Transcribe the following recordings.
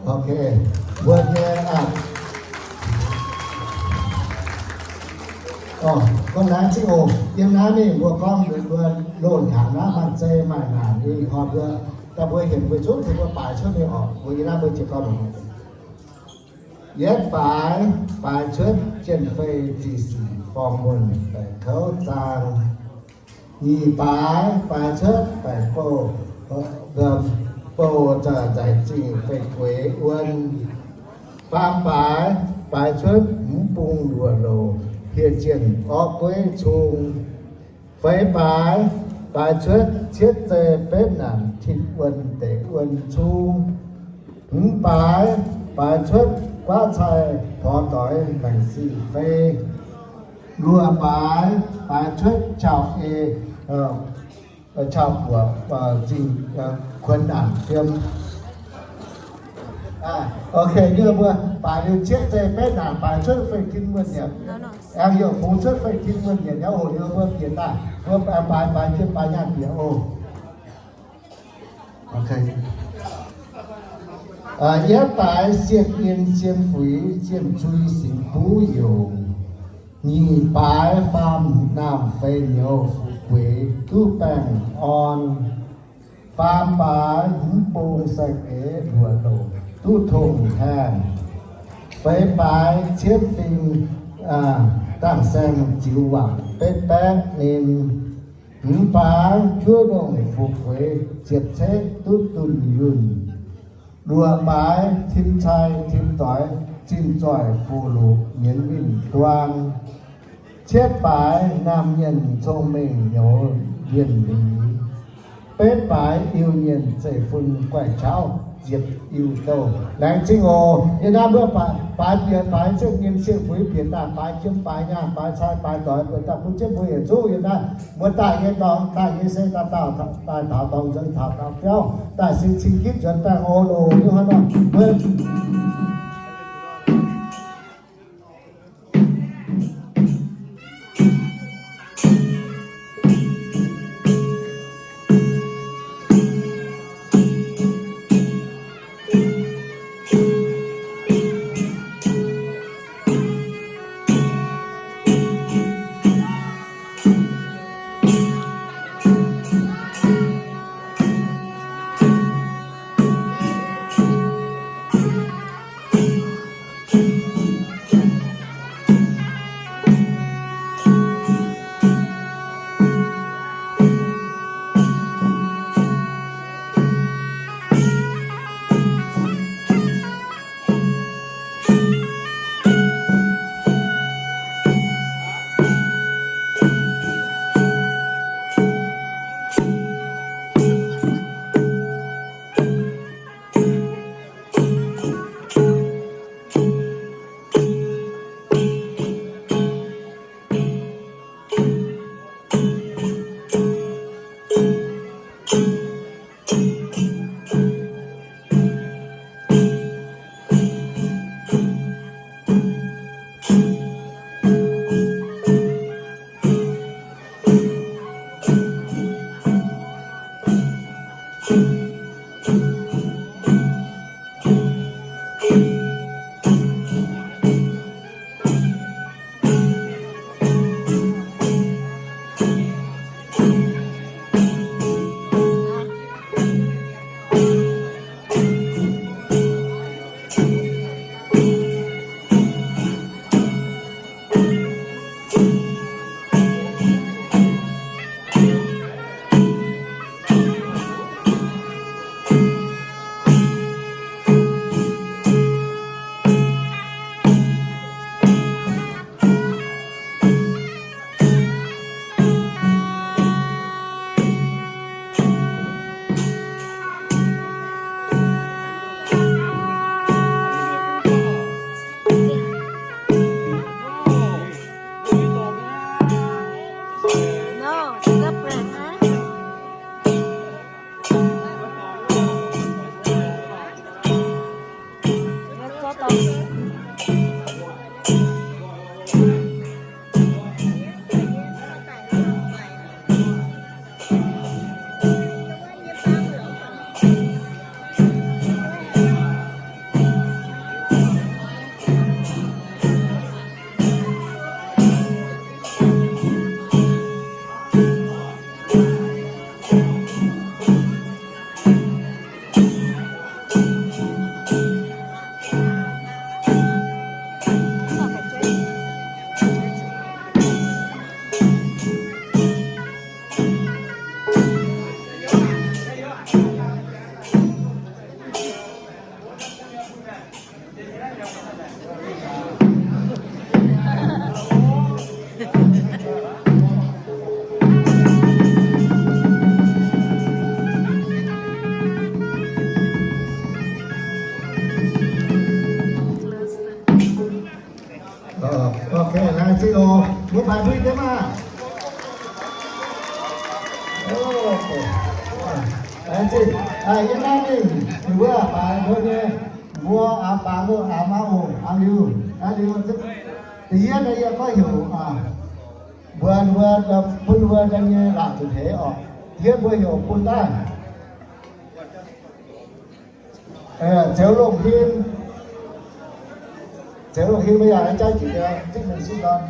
Ok, mbuo nyei, aa, oh, gunv laengz zingh oc. Yiem naaiv mingh mbuo gorngv mbuo loz hnyangx naaiv maaih zei maaih naanc nyei, ih hnoi mbuo, daaih mbuo hienx mbuo zungv tengx mbuo baaix cuotv mingh oc. Mbuo yiem naaiv mbuo jiez gorn oc. Yietv baaix, baaix cuotv Jien-Fei Zih Sic Forng Muonh Baeqc Kouv Zaang. Nyic baaix, baaix cuotv Baeqc Bouh, Bouh Nzaic Zingh Fei Gueix Wuon. Faam baaix, baaix cuotv Mv Bung Luoqc Louc Hieh Zienh Orv Gueiv Cung. Feix baaix, baaix cuotv Cietv Zei Betv Naanc Tin Wuon Deic Wuon Cung. Hmz baaix, baaix cuotv Guaav Cai Porx Doix Maengc Sic Fei. Luoqc baaix, baaix cuotv Cau Ei, Cau Buoqc Zingh Kuonx Naanc Fiem. Ok, yie mbuo baaix liuz Cietv Zei Betv Naanc baaix cuotv Fei Tin Wuon Nyietc, aengx youc fungx cuotv Fei Tin Wuon Nyietc nyei oc. Yie mbuo bieqc daaih, mbuo aengx baaix, baaix jiem baaix nyaanh bieqc oc. Yietv baaix Sienh Yin Sienh Fuix Sienh Zui Singx Buv Youc. Nyic baaix Faam Naamh Feix Nyouz Fu'jueiv Duqv Baengh Orn. Faam baaix Mv Bung Sai-Geix Luoqc Louc Duqv Tongh Haengh. Feix baaix Cietv Fing Dangh Saeng Ziux Wangc Betv Baeqv Ninh. Hmz baaix Juov Longh Fu'jueiv Ziepc Ceqv Duqv Dunh Yunh. Luoqc baaix Tin Cai Tin Doix Zinh Zoih Fuqc Luqc Mienx Winh Duang. Cietv baaix Naamh Mienh Cong-Mengh Nyouz Lienh Lix. Betv baaix Iu-Mienh Zeiv-Fun Guaih Qauv Ziepc Iu Douh. Laengz zingh oc. Yie naaiv mbuo baaix bieqc baaix Sienh Yin Sienh Fuix bieqc daaih baaix jiem baaix nyaanh baaix cai baaix doix buatc daaih bun jienv mbuo yietc zungv yie naaiv mbuo daaih nyei dorngx daaih nyei se daaih dauh daaih taux dorngx nzuonx taux dauh biauv daaih sin cing gitv nzuonx baengh orn oc. Mbuo Ok, laengz zingh oc. Mbuo baaix mbuo jienv maah. Laengz zingh. Yie naaiv mingh, ninh mbuo baaix mbuo nyei, mbuo aax baaix mbuo aax maa oc, aax liuz, aax liuz. Da'yietv naaiv yie gorngv heuc mbuo, mbuo bun mbuo nyei laatc zuqc hleix oc. Da'yietv mbuo heuc bun daaih. Zeux Longh Hinh. Zeux Longh Hinh, meih yaac jang jiex zipv mengh sieqv dorn.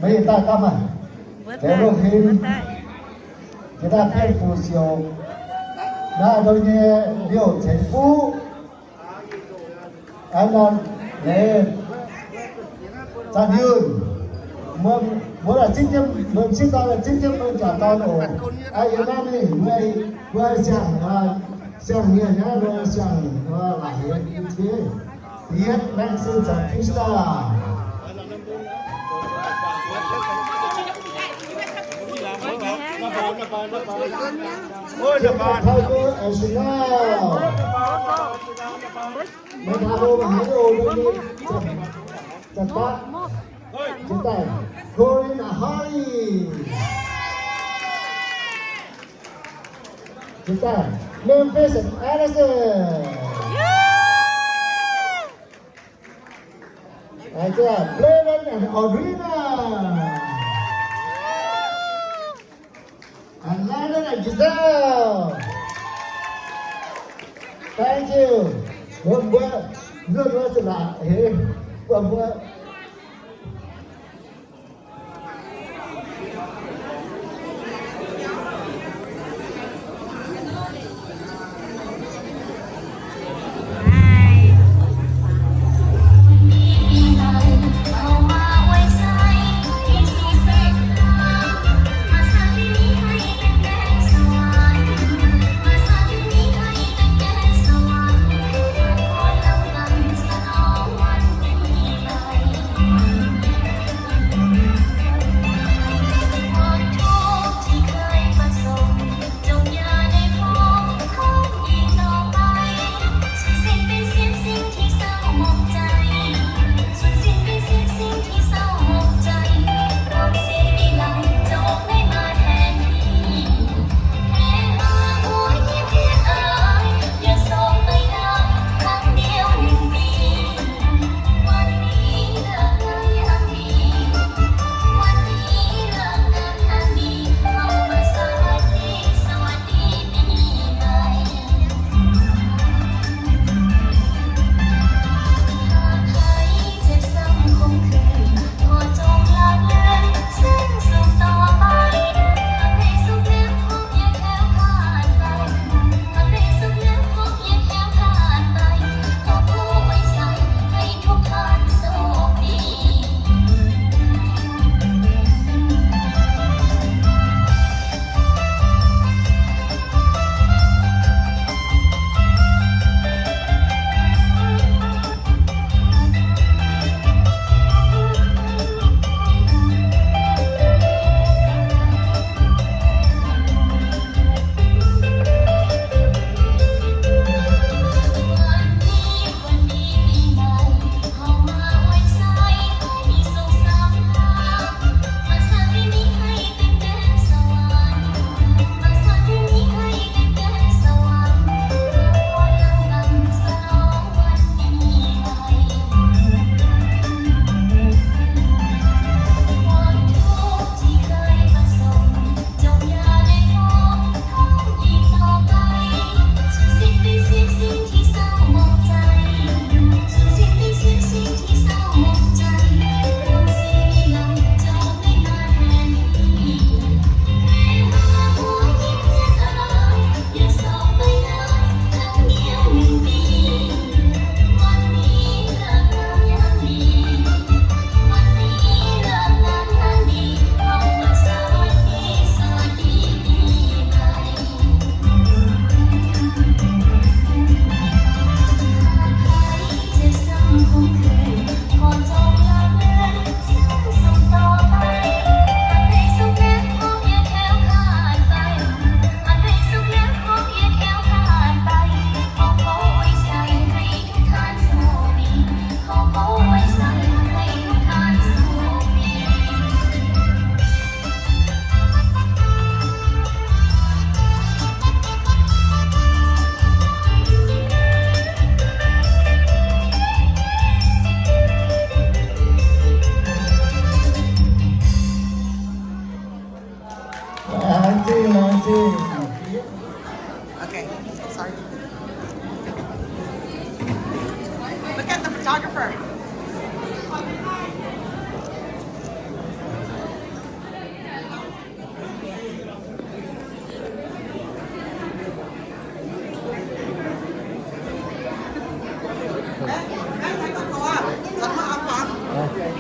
Meih yaac daaih gapv maah. Zeux Longh Hinh, jiex daaih Bienh Fuc Siouc, naaiv ndoh nyei Liouh Ceix Fuqv, an nor, leiz, Zanh Yunh, mbuo, mbuo laaic zipv jienv, mbuo sieqv dorn laaic zipv jienv mbuo jaax dorn oc. Aa, yie naaiv mingh, mbuo, mbuo siang, siang-mienh nyei, mbuo siang, laaic heix jienv. Da'yietv, Maxine Zaux Krista. Tiqv Taux Guoqv Ashina. Maiv taux mbuo maiv haiz oc, mbuo nyei zanc, zanc daqv. Jiex daaih, Corinne Hardy. Jiex daaih, Memphis Anderson. Aa, Blaven and Audrina. And Landon and Giselle. Thank you. Mbuo, mbuo, mbuo, mbuo zuqc laatc heix, mbuo, mbuo.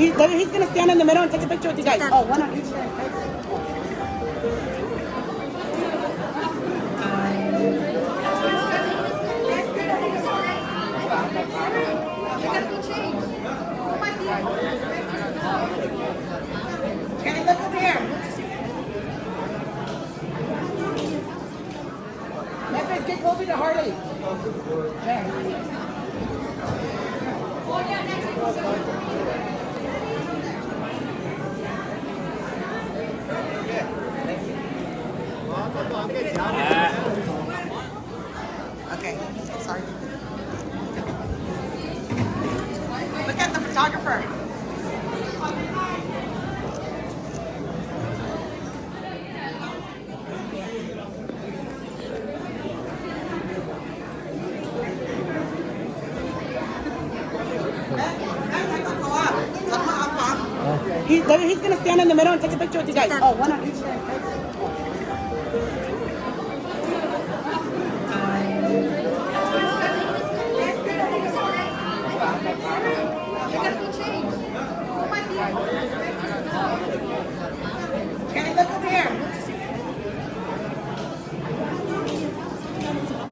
He, he's gonna stand in the middle and take a picture with you guys. Oh, one on each side. Okay, look over here. Memphis, get closer to Harley. There. Okay, sorry. Look at the photographer. He, he's gonna stand in the middle and take a picture with you guys. Oh, one on each side.